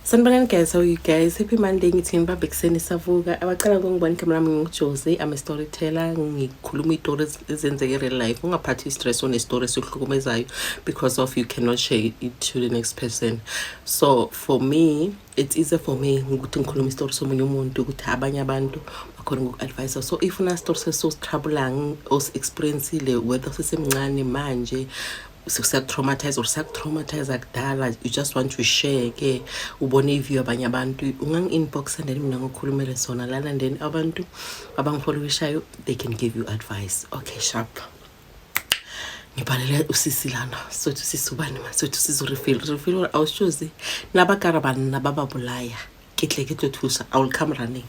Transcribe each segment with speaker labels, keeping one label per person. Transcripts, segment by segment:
Speaker 1: Sanibonani guys, how are you guys? Happy Monday, ngithi ngibambe ekuseni savuka. Abaqala ngokungibona, igama lami nginguJose, I'm a storyteller. Ngikhuluma iy'tori ezenzeke real life. Ungaphathi i-stress one-story esikuhlukumezayo because of you cannot share it to the next person. So for me, it's easier for me ukuthi ngikhulume isitori somunye umuntu ukuthi abanye abantu bakhona ngoku-advise. So if una-story sesositrouble osi-experiencile, whether usesemncane manje siyaku-traumatize or siyaku-traumatize kudala, you just want to share ke, ubone i-view abanye abantu, ungangi-inbox and then mina ngikhulumele sona lana, and then abantu abangifollowishayo, they can give you advice. Okay, sharp. Ngibhalele usisi lana, sothi usisi ubani ma, sothi usisi uRefilwe. Refilwe, awushozi nabakara banna ba ba bolaya, ke tle ke tlo thusa, I will come running.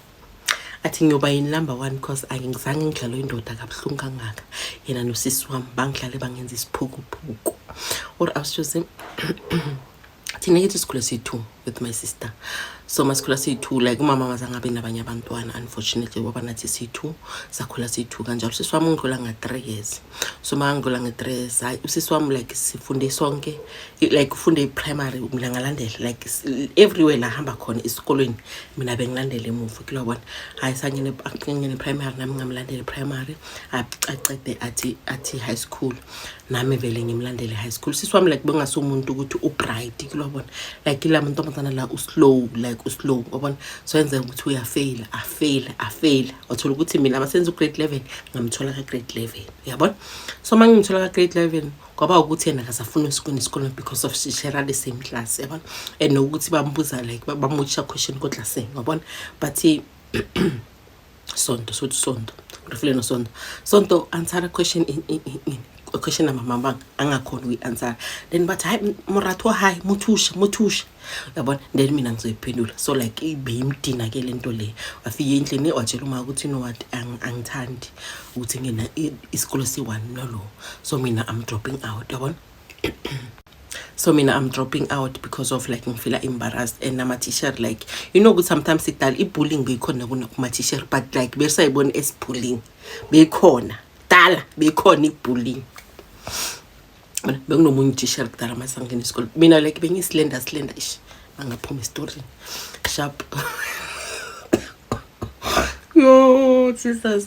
Speaker 1: Athi ngiyoba yini number one, because angizange ngidlalwe indoda kabuhlungu kangaka. Yena nosisi wami bangidlale, bangenza isiphukuphuku. Or awushozi, thina kithi sikhule siyi-two with my sister. So masikhula siyi-two, like umama mazange abe nabanye abantwana, unfortunately, ngoba nathi siyi-two, sakhula siyi-two kanjalo. Usisi wami ungidlula nga-3 years. So ma ngidlula nge-3 years, hayi, usisi wami like sifunde sonke, like ufunde i-primary, mina ngalandela like everywhere la hamba khona esikolweni, mina bengilandela emuva kulobona. Hayi, sangene ngene primary, nami ngamlandela primary, acede athi high school, nami vele ngimlandele high school. Sisi wami like bengasumuntu ukuthi ubright kulobona, like ila mantombazana la uslow, like uslow, wabona. So yenzeka ukuthi uyafeyila, afeyile, afeyile, wathola ukuthi mina abasenza ugrade 11, ngamthola ka-grade 11, uyabona. So uma ngimthola ka-grade 11, kwaba ukuthi yena akasafuni esikolweni because of share the same class, yabona, and nokuthi bambuza, like bamutsha question ko-classini, wabona. But Sonto, sothi Sonto, Refilwe noSonto, Sonto answer a question in question number, angakhona ukuyi-answera. Then bathi, "Hayi, moratho, hayi, mothusha, mothusha," uyabona. Then mina ngizoyiphendula. So like ibeyimdina-ke le nto le. Wafika endlini, watshela uma ukuthi, "You know what, angithandi ukuthi ngena isikolo si-one nalo, so mina I'm dropping out," yabona. So mina I'm dropping out because of like ngifeela embarrassed and nama-teacher, like you know ukuthi sometimes idala i-bullying beyikhona kuma-teacher, but like besayibona as-bullying. Beyikhona dala, beyikhona i-bullying. Bona, bekunomunye utishera kudala masangena isikolo, mina like bengiyislender, slender ish, angaphuma esitorini. Sharp. Yo Jesus,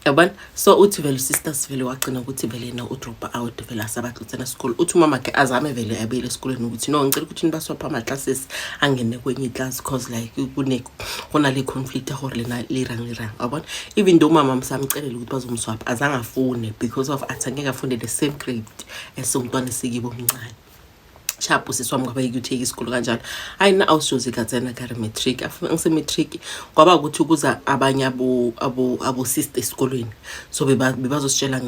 Speaker 1: yabona. So uthi vele usisters vele wagcina ukuthi vele yena udrop out vele, asabaxotsena sikolo. Uthi umama ke azame vele abuyele esikolweni ukuthi, "No, ngicela ukuthi nibaswaphe ama-classes, angene kwenye iclass, cause like kune go na le conflict ya gore lena le irang le irang," yabona. Even though umama msamcelela ukuthi bazomswapha, azange afune because of athi angeke afunde the same grade as umntwana esikibo omncane. Sharp. Usisi wami kwaba ukuthi isikolo kanjalo. Hayi na, awushozi katsena ka re matric, ngise-matric, kwaba ukuthi kuza abanye abo sister esikolweni, so bebazositshela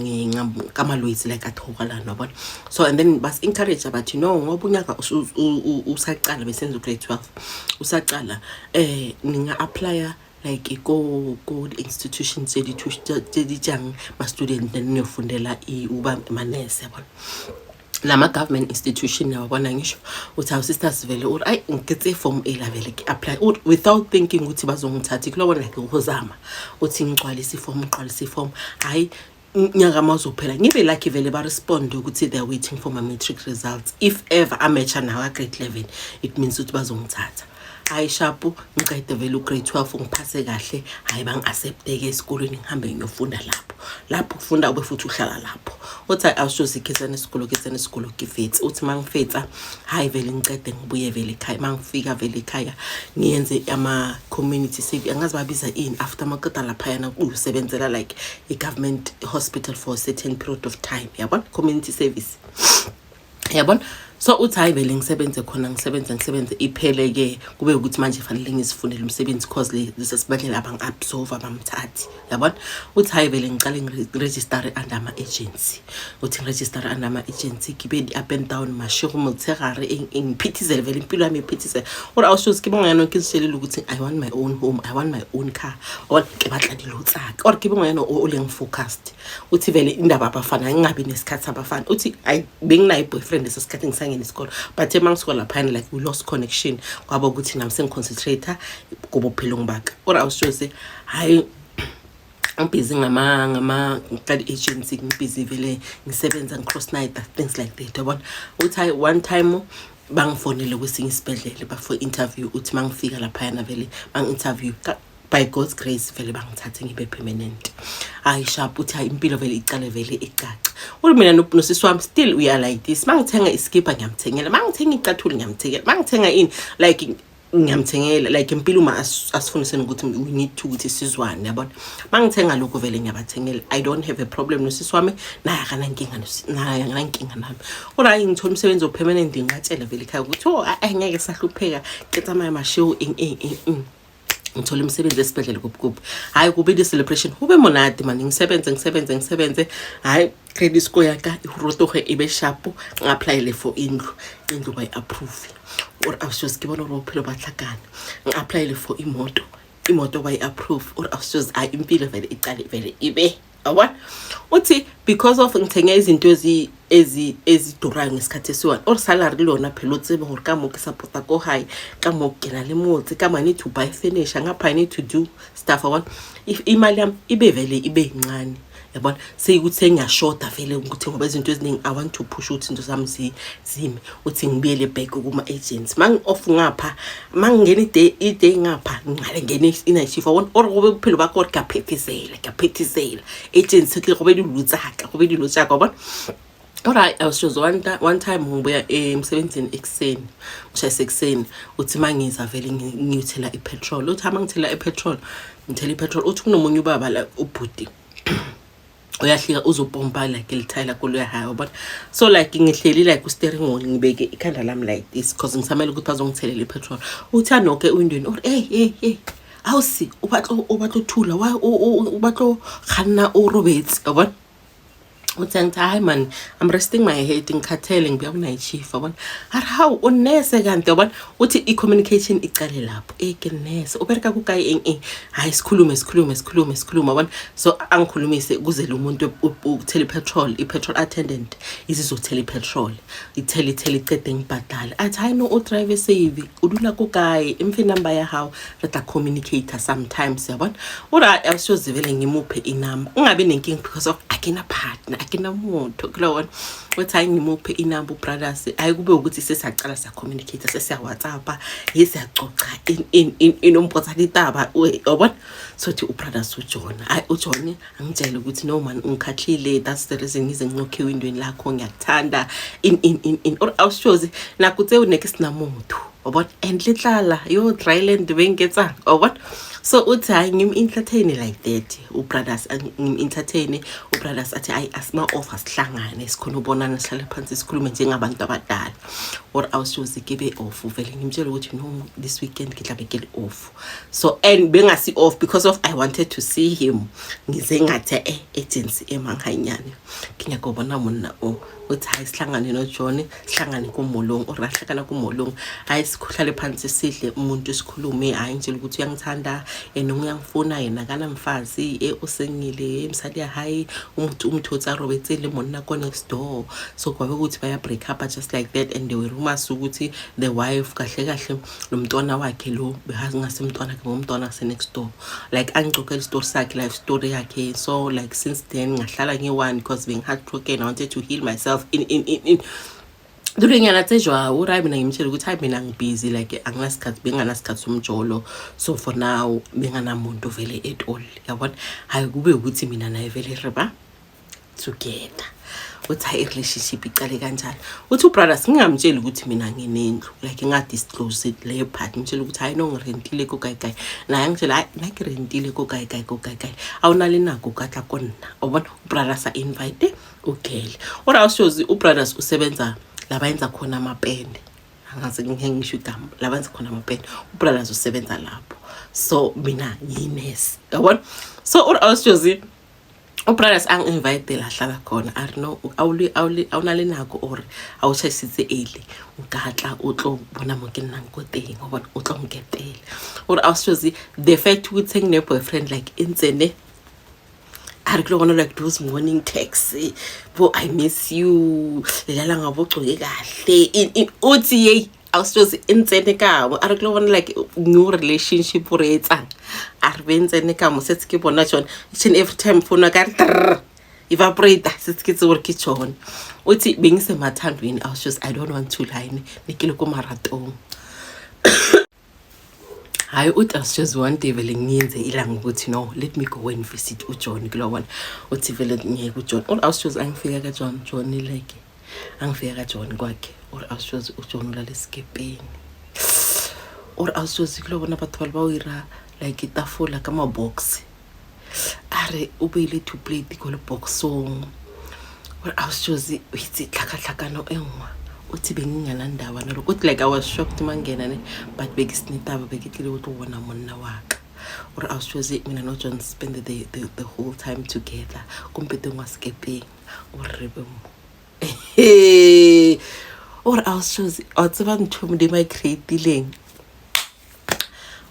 Speaker 1: kamalwetsi like athokalana, wabona. So and then bas encourage, bathi, "No, ngoba unyaka usaqala, besenza ugrade 12 usaqala, ninga applya like ko institutions tse di tjang ma-student niyofundela uba manese," yabona, lama-government institution, yawabona. Ngisho uthi, "Awu sisters," vele uri, "ayi, ngiketse form ela vele ke apply," uri, without thinking ukuthi bazongithatha kulobona, like ukuzama uthi ngigcwalise iform, ngigcwalise iform. Hayi, nyaka mazophela, ngibe lucky vele, ba-respond ukuthi they're waiting for my matric results. If ever amatcha nawo grade 11, it means ukuthi bazongithatha. Hayi, sharp. Ngicede vele ugrade 12, ngiphase kahle. Hayi, bangi-accepte-ke esikolweni, ngihambe ngiyofunda lapho. Lapho ufunda ube futhi uhlala lapho. Uthi, "Hayi, awushozi, ke tsena isikolo, ke tsena isikolo, ke fetse." Uthi uma ngifetsa, hayi vele ngicede, ngibuye vele ekhaya. Uma ngifika vele ekhaya, ngiyenze ama-community service, angazi babiza ini, after maqeda laphayana usebenzela like i-government hospital for a certain period of time, yabona, community service, yabona. So uthi, "Hayi, vele ngisebenze khona, ngisebenze, ngisebenze, iphele-ke, kube ukuthi manje fanele ngizifunele umsebenzi, cause le lesesibhedlela abangi-absorb, abamthathi," yabona. Uthi, "Hayi, vele ngicale ngirejistare under ama-agency." Uthi, "Ngirejistare under ama-agency, ke be di-up and down, mashego, motshegare, ngiphithizele vele, impilo yami iphithizele." Ore, "Awushozi, ke bongwana ke zitshelile ukuthi I want my own home, I want my own car, or ke batla dilo tsaka, or ke bongwana o leng focused." Uthi vele indaba abafana, ngingabi nesikhathi sabafana. Uthi, "Ayi, benginayo i-boyfriend leso sikhathi ngisangena isikolo, but ema ngisuka laphayana, like we lost connection, kwaba ukuthi nami sengiconcentrate kubophelong baka." Ore, "Awushozi, hayi, ngibhizi ngama ngiqala i-agency, ngibhizi vele, ngisebenza ngi-cross night, things like that," yabona. Uthi, "Hayi, one time Bangifonele kwesinye isibhedlela for interview. Uthi mangifika laphayana vele bangi-interview, by God's grace vele bangithathe ngibe permanent. Hayi, sharp. Uthi hayi, impilo vele icale vele icaca. Uri mina nosisi wami still we are like this. Mangithenga iskipa ngiyamthengela, mangithenga icathulo ngiyamthengela, mangithenga ini, like ngiyamthengela. Like impilo uma asifundiseni ukuthi we need to ukuthi sizwane, yabona. Mangithenga lokhu vele ngiyabathengela. I don't have a problem nosisi wami, naye akanankinga, naye akanankinga nami. Kodwa hayi, ngithola umsebenzi o-permanent, ngingatshela vele ekhaya ukuthi oh, angeke sahlupheka, ke tsamaya masheo, eng eng eng eng. Ngithola imisebenzi esibhedlela kuphi kuphi. Hhayi, kube le-celebration, kube monate mani. Ngisebenze, ngisebenze, ngisebenze. Hhayi, credit score yaka irotoge ibe sharp. Ngi-applyele for indlu, indlu bayi-approve. Or awushozi ke bona gore bophelo ba tlhakana. Ngi-applyele for imoto, imoto bayi-approve. Or awushozi, hayi, impilo vele icale vele ibe, yabona. Uthi because of ngithenge izinto ezidurayo ngesikhathi esiyi-one or salary lona phela, o tsebe gore ka mo ke support-a ko gae, ka mo ke na le motse, ka mo I need to buy furniture ngapha, I need to do stuff, yabona. If imali yami ibe vele ibe yincane, yabona, seyikuthi sengiyashoda vele ukuthi ngoba izinto eziningi I want to push ukuthi izinto zami zime. Uthi ngibuyele back kuma-agency, ma ngi-off ngapha, ma ngingena i-day ngapha, ngale ngene i-night shift, yabona. Or kube bophelo bakho gore kuyaphethizela, kuyaphethizela agency ke gobe dilo tsaka, gobe dilo tsaka, yabona. Alright, I was just one time ngibuya emsebenzini ekuseni, ngishayisa ekuseni. Uthi mangiza vele ngiyothela i-petrol. Uthi uma ngithela i-petrol, ngithela i-petrol, uthi kunomunye ubaba la, ubhuti uyahlika uzopompa like elithayela koloyi yayo, yabona. So like ngihleli like ku-steering wheel, ngibeke ikhanda lami like this because ngisamele ukuthi bazongithelela i-petrol. Uthi anoke ewindweni or hey, hey, hey, ausi, o batla o thula wa o batla o kganna o robetse, yabona. Uthi angithi, "Hayi man, I'm resting my head, ngikhathele, ngibuya ku-night shift," yabona. Ari, "Hawu, unese kanti?" Yabona. Uthi i-communication icale lapho. Eh, ke nese, o bereka ko kae, eng eng. Hayi, sikhulume, sikhulume, sikhulume, sikhulume, yabona. So angikhulumise kuze lo muntu uthela i-petrol, i-petrol attendant izizothela i-petrol, ithele, ithele, icede, ngibhadale. Athi, "Hayi no, o drive safe, o dula ko kae? Imphe number ya hao, re tla communicate sometimes," yabona. Uri awusoze vele ngimuphe inamba, ungabi nenkinga because of akina partner, akinamuntu kulona. Uthi hayi, ngimuphe inamba ubrothers. Hayi, kube ukuthi sesiyacala siya-communicate, sesiya-WhatsAppa, ye siyacoca in inompotsa ditaba, yabona. Sothi ubrothers uJohn, hayi, uJohn angitshele ukuthi, "No man, ungikhahlile, that's the reason ngize nginokhe ewindweni lakho, ngiyakuthanda," in in in in. Or awushozi nako tseo ne ke sena motho, wabona, and le tlala yo dryland bengiketsang, wabona. So uthi hayi, ngim-entertain like that ubrothers, ngim-entertain ubrothers. Athi hayi, asima-off asihlangane, sikhona ubonana, sihlale phansi, sikhulume njengabantu abadala. Or awushozi ke be off vele ngimtshela ukuthi, "No, this weekend ke tlabe ke le off." So and bengasi off because of I wanted to see him. Ngize ngathi eh agency emanghanyane ke nyaka go bona monna o. Uthi hayi, sihlangane noJohn, sihlangane kumolong or ahlangana kumolong. Hayi, sikhuhlale phansi, sidle umuntu, sikhulume. Hayi, ngitshela ukuthi uyangithanda yena, uyangifuna yena, kanamfazi e usengile msadi ya hae, umuntu umthotsi a robetse le monna ko next door. So kwabe ukuthi baya break up just like that. And there were rumors ukuthi the wife kahle kahle lo mntwana wakhe lo behazingasemntwana ke, ngomntwana ase next door. Like angixoxela isitori sakhe, life story yakhe. So like since then ngahlala ngi-one because being heartbroken, I wanted to heal myself in in in in Dulonyana tse jwang. Uri hayi, mina ngimtshela ukuthi hayi, mina ngibhizi, like anginasikhathi, benganasikhathi somjolo. So for now benganamuntu vele at all, yabona. Hayi, kube ukuthi mina naye vele re ba together. Uthi hayi, i-relationship icale kanjani. Uthi ubrothers ngingamtsheli ukuthi mina nginendlu, like nginga-disclose leyo part. Ngitshela ukuthi hayi no, ngirentile ko kae kae. Naye angitshela, "Hayi, nna ke rentile ko kae kae, ko kae kae, a o na le nako ka tla ko nna?" O bona ubrothers a-invite ugele. Ora awushozi ubrothers usebenza la bayenza khona amapende, angaze ngike ngisho igama la bayenza khona amapende. Ubrothers usebenza lapho, so mina ngiyinesi, yabona. So ura awushozi ubrothers angi-invite la hlala khona. A re, "No, awuna le nako or a o tjhaisitse early, o ka tla o tlo bona mo ke nnang ko teng, wa bona, o tlo nketela." Ore awushozi the fact ukuthi sengine-boyfriend like intsene a re ke lo bona like those morning texts bo "I miss you," lelala ngabe ugcoke kahle. Uthi yeyi, awushozi intsene kamo. A re ke lo bona like new relationship o re etsang. A re be ntsene kamo setse ke bona tsone each and every time phone ka re trrr. Evaporate setse ke tse gore ke John. Uthi bengisemathandweni, I was just, I don't want to lie, ne ke le ko maratong. Hayi, uthi I was just one day vele ngiyenze ilanga ukuthi no, let me go and visit uJohn kulobona. Uthi vele ngiyeke uJohn, or I was just angifika kaJohn, John like angifika kaJohn kwakhe, or I was just uJohn ulala esikepeni, or I was just kulobona batho ba le ba o ira like itafula ka mabox, a re o beile two plate ko le boxong, or I was just itse tlhakatlhakano e nngwe. Uthi benginganandaba nalokho. Uthi like I was shocked mangena ne, but bekisinetaba, bekitlile go tlo bona monna wa ka. Or I was just mina no John spend the whole time together kumpeteng wa sekepeng, or re be mo, or I was just wa tseba ntho Modimo a e creatileng.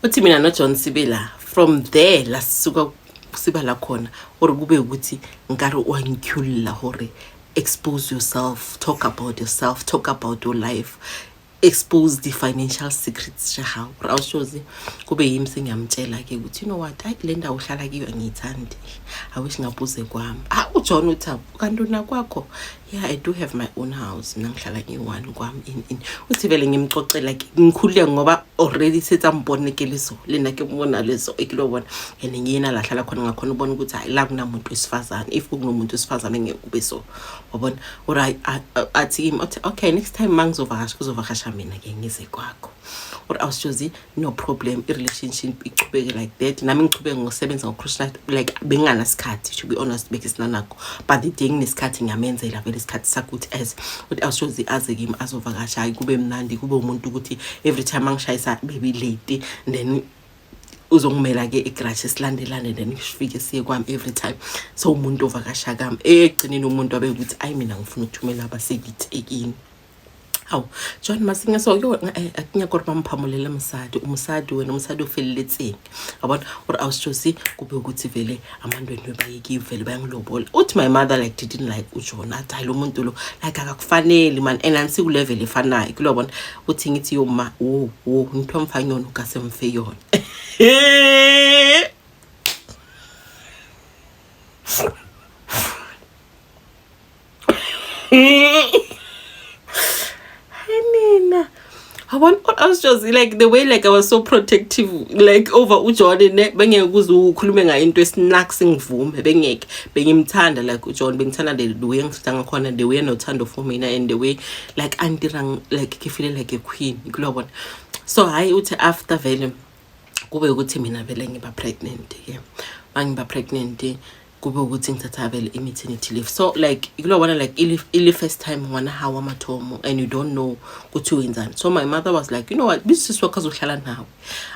Speaker 1: Uthi mina noJohn sibe la from there la sisuka siba la khona, gore kube ukuthi nkare wa ngikhulula hore expose yourself, talk about yourself, talk about your life, expose the financial secrets tša gago. Gore awushozi kube yimi sengiyamtshela-ke ukuthi you know what, ayi, le ndawo uhlala kiyo angiyithandi, I wish ngabuze kwami. Ah, uJohn uthi kanti unakwakho? Yeah, I do have my own house, mina ngihlala ngiyi-one kwami in. Uthi vele ngimcocela ke, ngikhululeke ngoba already setse a mpone ke le so, le nna ke mmona le so, e ke lo bona and ngiyena la hlala khona, ngakhona ubona ukuthi hayi, la kunamuntu wesifazane. If kunomuntu wesifazane ngeke kube so, wabona. Or athi kimi, athi okay, next time mangizovakasha kuzovakasha mina ke, ngize kwakho. Or awushozi no problem, i-relationship ichubeke like that, nami ngichubeke ngokusebenza ngo like benginganasikhathi, to be honest, bekisinanakho, but the day nginesikhathi ngiyamenzela vele isikhathi sakho. Ukuthi as uthi awushozi aze kimi azovakasha, hayi, kube mnandi, kube umuntu ukuthi every time angishayisa baby late, then uzongimela-ke igrashi, silandelane, then sifike siye kwami every time. So umuntu ovakasha kami, ekugcineni umuntu abe ukuthi ayi, mina ngifuna ukuthumela abasekithi ekini. Hawu John Masinga, so yo ke nyaka gore ba mphamolele mosadi, o mosadi wena, mosadi o feleletseng wa bona. Gore awusjosi kube ukuthi vele amandwendwe bayekiwe, vele bayangilobola. Uthi my mother like didn't like uJohn, athi hayi, lo muntu lo like akakufaneli man, and anisiku-level efanayo kulobona. Uthi ngithi yo ma, wo wo ntho mfang yona o ka se mfe yona. Hi nina, yabona, I was just like the way like I was so protective like over uJohn ne, bengeke kuze ukhulume ngayo into esinax ngivume, bengeke. Bengimthanda like uJohn, bengithanda the way engithanda ngakhona, the way nothando for mina and the way like andirang, like ke feel like a queen kulobona. So hayi, uthi after vele kube ukuthi mina vele ngiba pregnant ke, mangiba pregnant kube ukuthi ngithatha vele i-maternity leave. So like kulobona like ili first time ngwana hawa mathomo and you don't know ukuthi wenzani. So my mother was like, you know what, bisisi wakho azohlala nawe,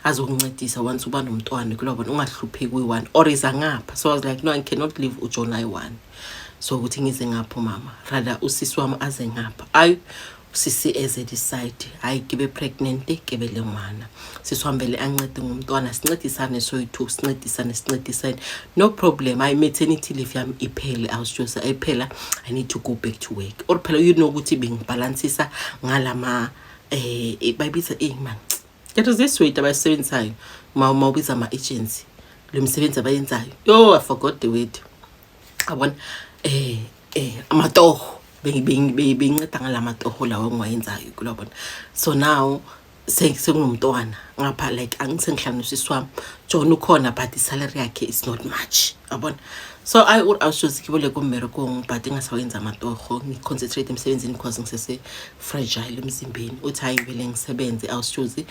Speaker 1: azokuncedisa once uba nomntwana kulobona, ungahlupheki uyi-one, or iza ngapha. So I was like, no, I cannot leave uJohn ayi-one, so ukuthi ngize ngapho mama, rather usisi wami aze ngapha. Ayi, usisi eze decide, hayi, ke be pregnant, ke be le ngwana, sisi wami vele ancede ngumntwana, sincedisane soyi-two, sincedisane, sincedisane, no problem. Hayi, maternity leave yami iphele, awusjosa ayiphela, I need to go back to work, or phela you know ukuthi bengibhalansisa ngalama bayibiza eh man, there is this word abayisebenzisayo ma mawubiza ama-agency, lo msebenzi abayenzayo. Yo, I forgot the word, yabona, amatoho, benginceda ngalamatoho lawo engiwayenzayo kulobona. So now sekunomntwana ngapha, like angisengihlala nosisi wami, John ukhona, but isalary yakhe is not much, yabona. So I was ke bole ko mmerekong, but engasawenza amatoho, ngiconcentrate emsebenzini because ngisese fragile emzimbeni. Uthi hayi, vele ngisebenze, awusjozi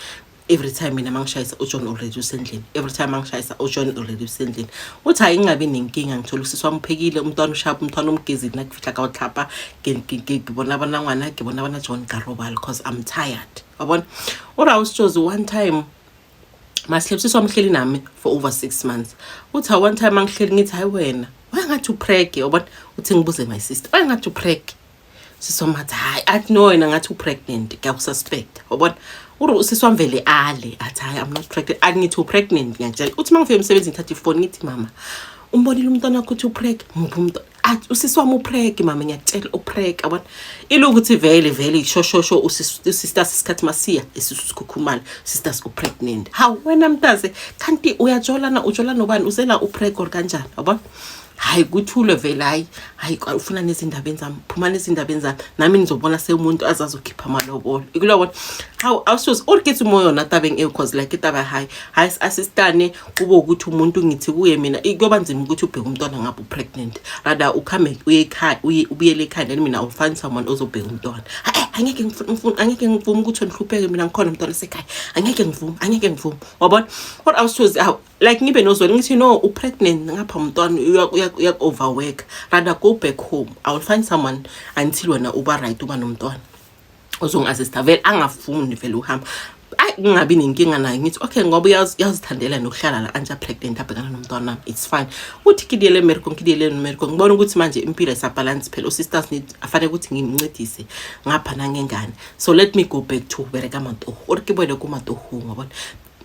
Speaker 1: every time mina mangishayisa uJohn already usendlini, every time mangishayisa uJohn already usendlini. Uthi hayi, ngingabi nenkinga, ngithola usisi wami uphekile, umntwana ushapha, umntwana umgezile, nakufihla ka utlhapa, ke bona bona ngwana, ke bona bona John, ka robala because I'm tired, wabona. Ora usjozi one time masihle, usisi wami uhleli nami for over 6 months. Uthi one time angihleli ngithi hayi wena, wayengathi upreg, yabona. Uthi ngibuze my sister, wayengathi upreg? Sisi wami athi hayi, athi no, wena ngathi upregnant, ngiyakususpect, wabona. Uri usisi wami vele ale, athi hayi, I'm not pregnant. Athi ngithi upregnant, ngiyakutshela. Uthi uma ngifika emsebenzini ngithatha ifoni, ngithi mama, umbonile umntwana wakho ukuthi upreg? Muphi umntwana? Athi usisi wami upreg, mama, ngiyakutshela upreg, yabona. Ilokuthi vele vele shoshosho usisters isikhathi masiya esisu sikhukhumala, sisters upregnant. Hawu wena mntaze, kanti uyajola na? Ujola nobani? Uzela upreg or kanjani, yabona? Hayi, kuthule vele. Hayi, hayi, ufuna nezindabeni zami, phuma nezindabeni zami, nami nizobona sewumuntu azazokhipha amalobolo ikulobona. Hawu, awusuze o re ke mo yona tabeng eo, cause like itaba, hayi, hayi, assistane kube ukuthi umuntu ngithi kuye mina kuyoba nzima ukuthi ubheke umntwana ngapha u-pregnant. Rather ukhambe uye ekhaya, uye ubuyele ekhaya, then mina I'll find someone ozobheka umntwana. Hayi, angeke angeke ngivume ukuthi ngihlupheke mina ngikhona umntwana sekhaya. Angeke ngivume, angeke ngivume, wabona. Kodwa awusuze, hawu, like ngibe nozwela, ngithi no, u-pregnant ngapha umntwana uyak-overwork. Rather go back home, I will find someone until wena uba right, uba nomntwana ozongi-assista. Vele angafuni vele uhamba. Ayi, kungabi nenkinga naye. Ngithi okay, ngoba uyazithandela nokuhlala la anje pregnant, abhekana nomntwana wami, it's fine. Uthi kidiyele emerikong, kidiyele emerikong, ngibona ukuthi manje impilo isa-balance phela. U-sisters need afanele ukuthi ngimncedise ngapha nangengane, so let me go back to bereka matoho or ke boele ko matohong, wabona.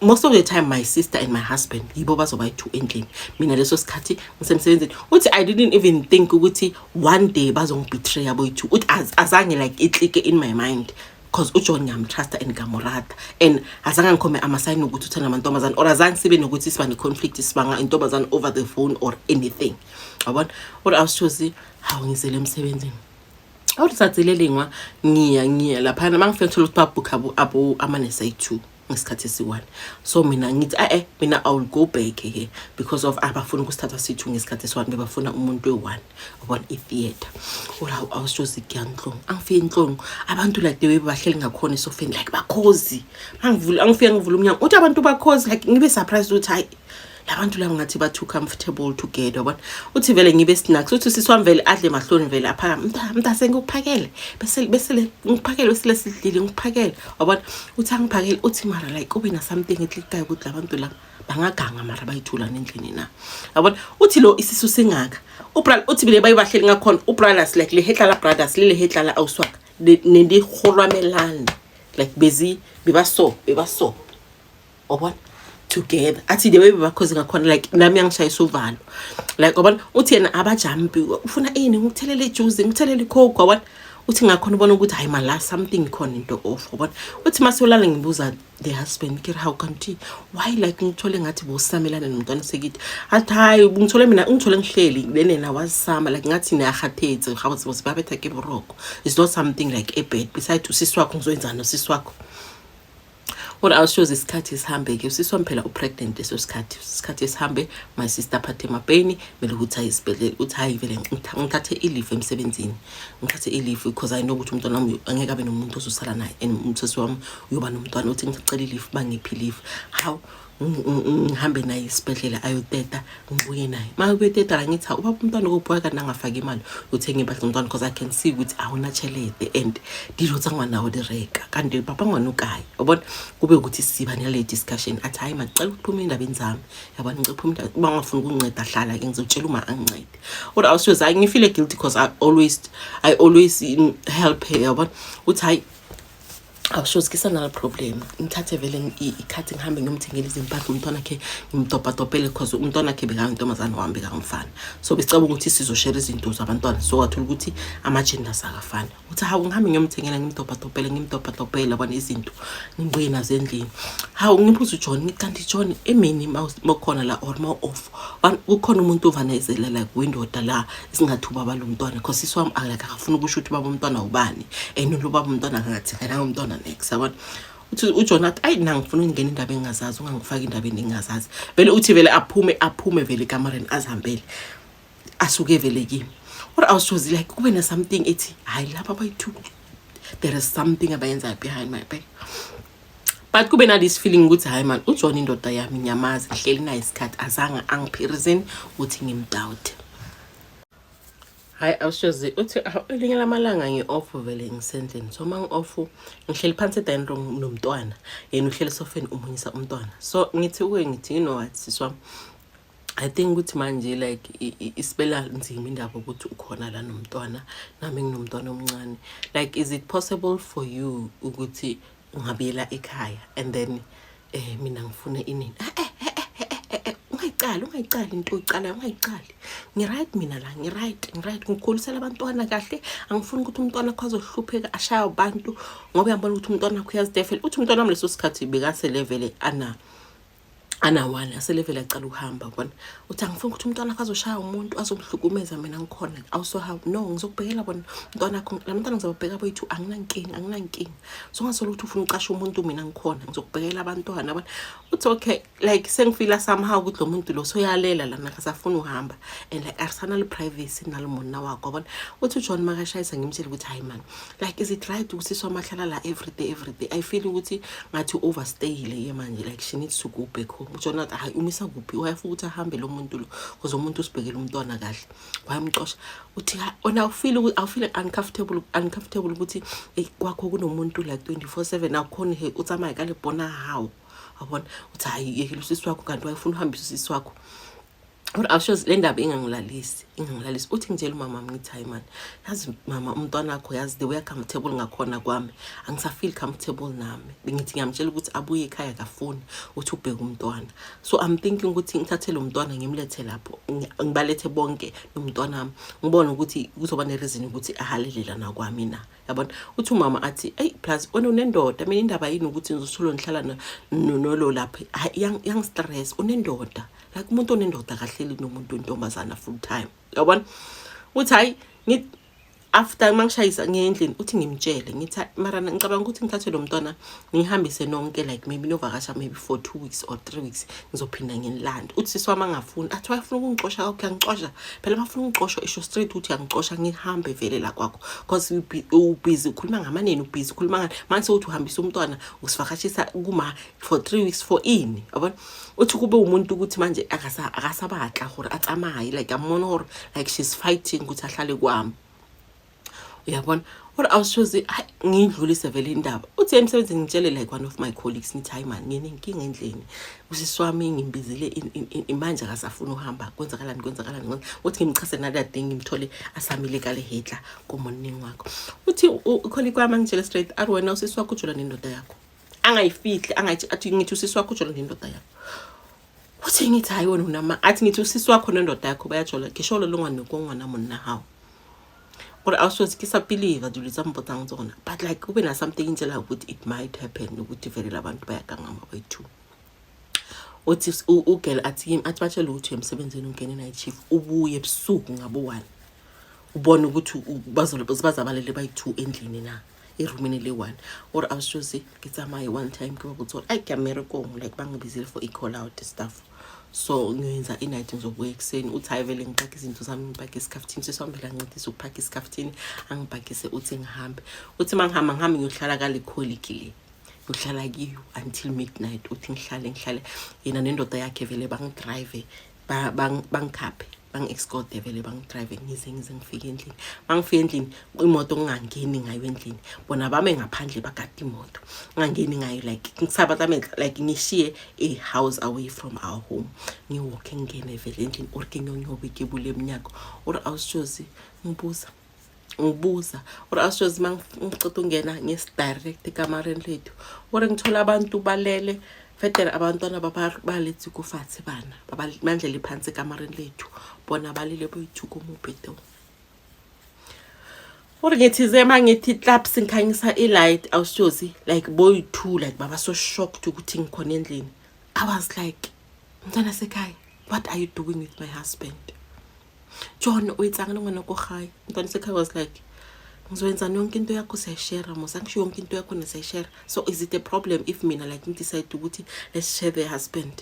Speaker 1: Most of the time my sister and my husband yibo bazoba yi-two endlini, mina leso sikhathi ngisemsebenzini. Uthi I didn't even think ukuthi one day bazongibetray boyi-two. Uthi azange like i-clicke in my mind, because uJohn ngiyamtrusta and ngamurata, and azange ngikhome amasayini ukuthi uthanda amantombazane, or azange sibe nokuthi siba ne-conflict, sibanga intombazane over the phone or anything, wabona. Or awusithozi, hawu, ngizele emsebenzini awulisatsi le lengwa, ngiya laphana, uma ngifika ngithola ukuthi babhukha abo amanesi ayi-two ngesikhathi esi-one. So mina ngithi e-e, mina I will go back ke, because of abafuna ukusithatha si-two ngesikhathi esi-one, bebafuna umuntu we-one, ubona, i-theatre. Or awushozi kuya nhlongo, angifike enhlongo, abantu like the way bahleli ngakhona esofeni, like ba-cozy. Angivula, angifike ngivula umnyango, uthi abantu ba-cozy, like ngibe surprised ukuthi hayi, labantu laba ngathi ba too comfortable together, yabona. Uthi vele ngibe snacks, uthi usisi wami vele adle mahloni, vele aphakame, mntase ngikuphakele, bese ngikuphakele, bese lesidlile, ngikuphakele, wabona. Uthi angiphakele, uthi mara like kube na something e-clickayo ukuthi labantu laba bangaganga mara bayithula nendlini na, yabona. Uthi lo isisu singaka ubra, uthi bile bayibahleli ngakhona ubrothers, like le hetla la brothers le hetla la awuswaka nendihorwamelana, like bezi bebaso bebaso, wabona, together. Athi the way beba-cozy ngakhona, like nami yangishayisa uvalo, like wabona. Uthi yena abajampi, ufuna ini, ngikuthelele ijuice, ngikuthelele iCoke, wabona. Uthi ngakhona ubona ukuthi hayi mala something khona into off, wabona. Uthi masiyolala ngibuza the husband, ke re how kanti why like ngithole ngathi bosamelana nomntwana sekithi? Athi hayi, ngithole mina, ngithole ngihleli then yena wazisama, like ngathi niyakgathetse gabotse babetha ke boroko. It's not something like a bad. Besides, usisi wakho, ngizoyenzani usisi wakho? Kodwa awushoze isikhathi sihambe-ke, usisi wami phela u-pregnant leso sikhathi. Isikhathi esihambe, my sister aphathe emapeni, kumele ukuthi aye esibhedlela. Uthi hayi vele ngithathe i-leave emsebenzini, ngithathe i-leave because I know ukuthi umntwana wami angeke abe nomuntu ozosala naye, and umsesi wami uyoba nomntwana. Uthi ngicela i-leave, bangiphi i-leave. Hawu, ngihambe naye esibhedlela ayoteta, ngibuye naye. Ma kuyoteta la, ngithi hawu, ubaba umntwana kuphi kanti angafaki imali uthenga impahla zomntwana? Because I can see ukuthi awuna tšhelete and dilo tsa ngwana o di reka, kanti papa ngwana o kae, wabona. Kube ukuthi siba nale discussion, athi hayi macela ukuphuma endabeni zami, yabona, ngicela ukuphuma indaba, uba ungafuni ukunginceda hlala ke, ngizotshela uma angincede. Kodwa awusiyoze, hayi, ngifile guilty because I always help her, yabona. Uthi hayi, awushozi kisanala problem, ngithathe vele ikhathi ngihambe ngiyomthengela izimpahla umntwana khe, ngimdobhadobhele, because umntwana khe bekayintombazane, wami bekangumfana, so besicabanga ukuthi sizoshare izinto zabantwana, so wathola ukuthi ama-genders akafani. Uthi hawu, ngihambe ngiyomthengela, ngimdobhadobhele, ngimdobhadobhele, yabona, izinto, ngibuye nazo endlini. Hawu, ngibuza uJohn, ngithi kanti John, emini mawukhona la or mawu-off, kukhona umuntu ovanezela like windoda la esingathi ubaba lo mntwana? Because sisi wami like akafuni ukusho ukuthi ubaba umntwana ubani, and lo baba umntwana akathengelanga umntwana next, yabona. Uthi uJohn athi ayi na, ngifuna ukungena indaba engingazazi, ungangifaki endabeni engingazazi vele. Uthi vele aphume, aphume vele ekamareni, azihambele, asuke vele kimi. Kodwa awushozi like kube na something ethi hayi, laba bayi-two there is something abayenzayo behind my back, but kube na this feeling ukuthi hayi man, uJohn indoda yami, ngiyamazi, ngihleli naye isikhathi, azange angiphe reason ukuthi ngimdoubt. Hayi, awushozi, uthi elinye lamalanga ngi-off vele, ngisendlini, so uma ngi-off ngihleli phansi e-dining room nomntwana, yena uhleli esofeni, umunyisa umntwana. So ngithi kuye, ngithi you know what, sisi wami, I think ukuthi manje like isibela nzima indaba ukuthi ukhona la nomntwana, nami nginomntwana omncane. Like, is it possible for you ukuthi ungabuyela ekhaya and then mina ngifune inini? Ungayicali, ungayicali into oyicalayo, ungayicali. Ngi-right mina la, ngi-right, ngi-right, ngikhulisela abantwana kahle. Angifuni ukuthi umntwana akho azohlupheka, ashaywe abantu, ngoba uyabona ukuthi umntwana wakho uyazidefela. Uthi umntwana wami leso sikhathi bekasele vele ana Ana-one aselevele acala ukuhamba bona. Uthi angifuni ukuthi umntwana akho azoshaya umuntu, azomhlukumeza, mina ngikhona. Awusohawu, no, ngizokubhekela bona umntwana akho, la mntwana ngizobabheka boyi-two, anginankinga, anginankinga. So ungasolo ukuthi ufuna ucasha umuntu, mina ngikhona, ngizokubhekela abantwana bona. Uthi okay, like sengifila somehow ukuthi lo muntu lo soyalela lana, akasafuni uhamba and like arisanalo privacy nalo monna wakho yabona. Uthi uJohn makashayisa ngimtshele ukuthi hayi man, like is it right ukuthi swamahlala la every day, every day? I feel ukuthi ngathi overstayile ye manje, like she needs to go back home. UJohn athi hayi, umisa kuphi? Wayafuna ukuthi ahambe lo muntu lo because umuntu usibhekele umntwana kahle, wayamxosha. Uthi ona awufeel, awufeel uncomfortable, uncomfortable ukuthi kwakho kunomuntu like 24/7, awukhoni he o tsamaye ka lebona hawo wabona. Uthi hayi, yekela usisi wakho, kanti wayefuna uhambisa usisi wakho. Kodwa awusho le ndaba ingangilalisi, ingangilalisi. Uthi ngitshela umama, ngithi hayi man, yazi mama, umntwana wakho, yazi the way comfortable ngakhona kwami, angisafeel comfortable nami. Bengithi ngiyamtshela ukuthi abuye ekhaya, akafuni. Uthi ubheke umntwana. So I'm thinking ukuthi ngithathe lo mntwana ngimlethe lapho, ngibalethe bonke nomntwana wami, ngibone ukuthi kuzoba ne-reason ukuthi ahalele lana kwami na, yabona. Uthi umama athi eyi, plus wena unendoda, mina indaba yini ukuthi ngizosolo ngihlala nolo lapha yangistress? Unendoda, like umuntu onendoda kahleli nomuntu wentombazana full time, yabona. Uthi hayi, after mangishayisa ngiye endlini, uthi ngimtshele ngithi mara ngicabanga ukuthi ngithathe lo mntwana ngihambise nonke, like maybe novakasha maybe for 2 weeks or 3 weeks, ngizophinda nginilande. Uthi sisi wami angafuni, athi wayefuna ukungixosha, akho uyangixosha phela, bafuna ukungixosha, isho straight ukuthi uyangixosha, ngihambe vele la kwakho because ubhizi ukhuluma ngamaneni, ubhizi ukhuluma ngani manje, sewuthi uhambisa umntwana usivakashisa kuma for 3 weeks for ini, yabona. Uthi kube umuntu ukuthi manje akasabatla gore a tsamaye, like ambona gore like she's fighting ukuthi ahlale kwami, uyabona. Or awushozi, hayi, ngiyidlulise vele indaba. Uthi emsebenzini ngitshele like one of my colleagues, ngithi hayi man, nginenkinga endlini, usisi wami ngimbizile manje akasafuni uhamba, kwenzakalani, kwenzakalani? Uthi ngimchase nale thing, ngimthole asamile kale hetla komonning wakho. Uthi ucolleague wami angitshele straight, ari wena usisi wakho ujola nendoda yakho, angayifihli, angathi, athi ngithi usisi wakho ujola nendoda yakho. Uthi ngithi hayi wena unama, athi ngithi usisi wakho nendoda yakho bayajola, ngisho lo ngwane kongwana monna hawo. Gore awushozi ke sa believe dilo tsa mpotsang tsona, but like kube na something intshela ukuthi it might happen ukuthi vele labantu bayagangama boyi-two. Uthi ugirl athi kimi, athi batshele ukuthi emsebenzini ungene night shift, ubuye ebusuku ngabo-1, ubone ukuthi bazabalele bayi-two endlini na, erumini le-one. Or awushozi ke tsamaye one time, ke ba botse gore ayi ke ya mmerekong, like bangibizile for i-call out stuff, so ngiyenza i-night, ngizobuya ekuseni. Uthi hayi vele, ngipake izinto zami, ngipake isikhafuthini, sesihambela ngincedise ukuphaka isikhafuthini, angipakise. Uthi ngihambe, uthi uma ngihamba, ngihambe ngiyohlala kale colleague le, ngihlala kiyo until midnight. Uthi ngihlale, ngihlale, yena nendoda yakhe vele bangidrive, bangikhaphe, bangi-escorte vele, bangidrive ngize ngifike endlini. Mangifike endlini, imoto ngingangeni ngayo endlini, bona bame ngaphandle bagade imoto, ngingangeni ngayo, like ngisaba like ngishiye a house away from our home, ngiwalke ngingene vele endlini or ke nyonyobe ke bule emnyango. Or awushozi ngibuza, ngibuza or awushozi uma ngiceda ungena ngesi-direct ekamareni lethu or ngithola abantu balele fedele, abantwana baletse ko fatshe, bana bandlele phansi ekamareni lethu, bona balele boyi-two komubhedong. Ore ngithize ma ngithi claps, ngikhanyisa i-light, awushozi like boyi-two like baba so shocked ukuthi ngikhona endlini. I was like, mntwana sekhaya, what are you doing with my husband? John o etsang le ngwana ko gae? Mntwana sekhaya was like, ngizoyenza yonke into yakho siyayishare mos, angisho yonke into yakho siyayishare, so is it a problem if mina like ngidecide ukuthi let's share the husband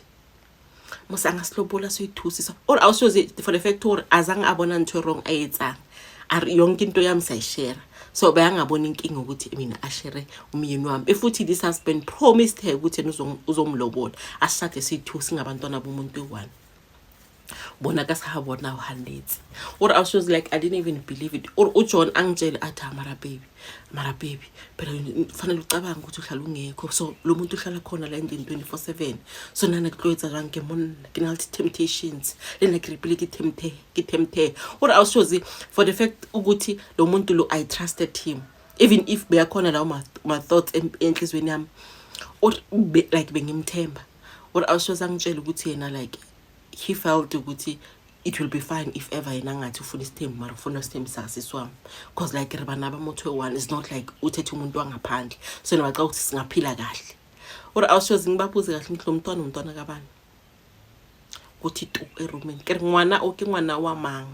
Speaker 1: mos? Angasilobola soyithusisa. Or awushozi for the fact gore azange abona ntho e wrong a etsang, a re yonke into yami siyayishare, so bayangabona inkinga ukuthi mina ashere umyeni wami. Futhi this husband promised her ukuthi yena uzomlobola, asishade siyi-two, singabantwana bomuntu eyi-one. Bona ka sa bona o hanetse. Or I was like, I didn't even believe it. Or uJohn angitshele athi, "Ah, mara baby, mara baby phela fanele ucabange ukuthi uhlala ungekho, so lo muntu uhlala khona la endlini 24/7, so nana ke tlo etsa jang? Ke monna, ke na le temptations, le nna ke repile ke tempte, ke tempte." Or I was for the fact ukuthi lo muntu lo, I trusted him even if beyakhona lawo ma thoughts enhliziyweni yami or like bengimthemba. Or I was angitshela ukuthi yena like he felt ukuthi it will be fine if ever yena angathi ufuna isithembu, mara ufuna isithembu sakasisi wami cause like re bana ba motho one, it's not like uthethe umuntu wangaphandle, so yena baca ukuthi singaphila kahle. Or awushozi ngibabuze kahle, ngithi lo mntwana umntwana kabani? Kuthi tu erumini, ke re ngwana o ke ngwana wa mang?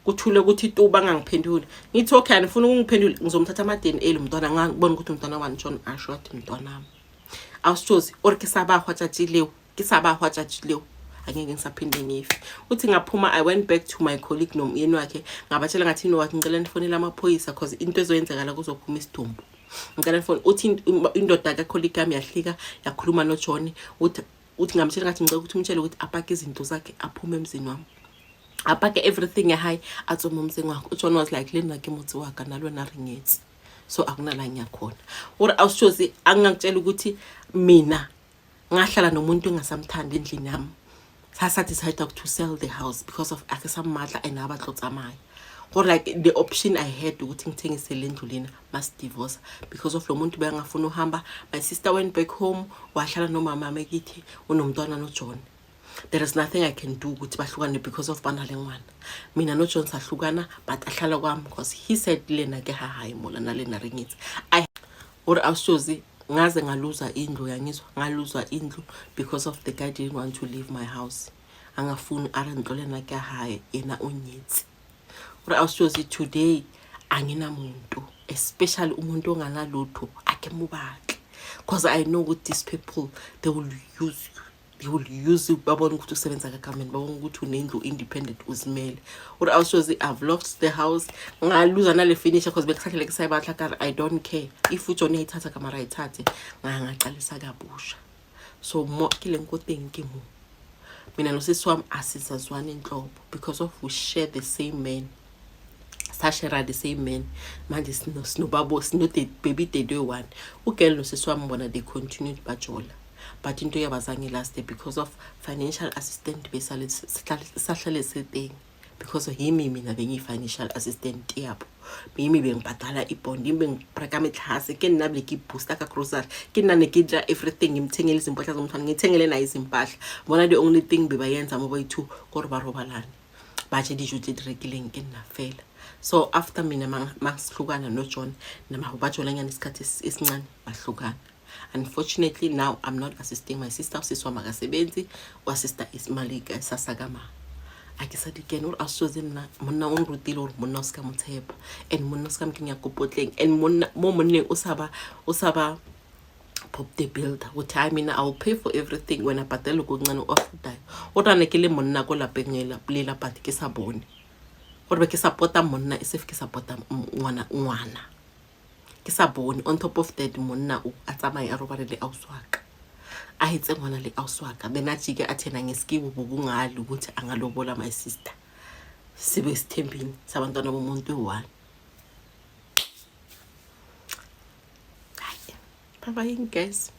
Speaker 1: Kuthule kuthi tu, bangangiphenduli. Ngithi okay, anifuna ukungiphendula, ngizomthatha ama-DNA lo mntwana, ngabona ukuthi umntwana wani. John asho wathi mntwanami awusitshozi or ke sa ba hwa tšatši leo, ke sa ba hwa tšatši leo, angeke ngisaphinde ngife. Uthi ngaphuma, I went back to my colleague nomyeni wakhe, ngabatshela ngathi, you know what, ngicela nifonele amaphoyisa cause into ezoyenzekala kuzophuma isidumbu, ngicela nifone. Uthi indoda kacolleague yami yahlika, yakhuluma noJohn. Uthi ngamtshela ngathi ngicela ukuthi umtshele ukuthi apake izinto zakhe, aphume emzini wami, apake everything ya hae, a tswe mo motseng wa ka. UJohn was like, le nna ke motse wa ka, nna le wena re nyetse, so akunala ngiyakhona. Uri awushozi, angingakutshela ukuthi mina ngahlala nomuntu engasamthandi endlini yami, sasa decide to sell the house because of ake sammatla and aba tlo tsamaya. Gore like the option I had ukuthi ngithengise le ndlu lena masidivorce because of lo muntu bengafuna uhamba. My sister went back home, wahlala nomama mekithi, unomntwana noJohn. There is nothing I can do ukuthi bahlukane because of banale ngwana. Mina noJohn sahlukana, but ahlala kwami because he said lena ke ha hayi mola nalena re nyetse. I ore awushozi, ngaze ngaluza indlu, yangizwa, ngaluza indlu because of the guy didn't want to leave my house, angafuni, a re ntlo lena ke hae, yena o nyetse. Ore awushozi, today anginamuntu, especially umuntu onganalutho ake mo batle because I know ukuthi these people, they will use you, they will use you. Babona ukuthi usebenza ka-government, babona ukuthi unendlu, independent, uzimele. Uri awushozi, I've lost the house, ngaluza nale furniture because bekusahlele kusayibatla kare I don't care if uJohn uyayithatha kamara ayithathe, ngaqalisa kabusha. So mo ke leng ko teng ke mo mina nosisi wami asisazwani inhlobo because of we share the same man, sashare the same man. Manje sinobabo, sino-baby daddy oyi-one. Ugirl nosisi wami bona they continued bajola, but into yabazange last because of financial assistant besale sahlale seteng because yimi mina bengiyi-financial assistant yabo, yimi bengibhadala ibond, yimi bengibreka metlhase, ke nna bele ke booster ka grocery, ke nna ne ke dira everything, ngimthengele izimpahla zomntwana, ngithengele naye izimpahla. Bona the only thing bebayenza mo bayi-two kore ba robalane, ba je dijo tse di rekileng ke nna fela. So after mina masihlukana noJohn nama bajolanyana isikhathi esincane, bahlukana. Unfortunately now I'm not assisting my sister. Usisi wami akasebenzi, wa-sister imali sasakama a ke sa di kene. Ore a soze nna monna o nrutile gore monna o se ka mo tshepa and monna o se ka mo kenya kopotleng and monna mo monneng o sa ba Bob the Builder uthi hayi, mina I will pay for everything, wena bhadela okuncane o-affordayo. O rane ke le monna ko lapeng lela, but ke sa bone gore be ke support-a monna e sef ke support-a ngwana, ngwana ke sa bone. On top of that, monna o a tsamaye a robale le ausi wa ka, a etse ngwana le ausi wa ka, then a jike a thena ngeskibo bokungali ukuthi angalobola my sister, sibe sithembini sabantwana bomuntu oyi-one. Hayi, bye bye guys.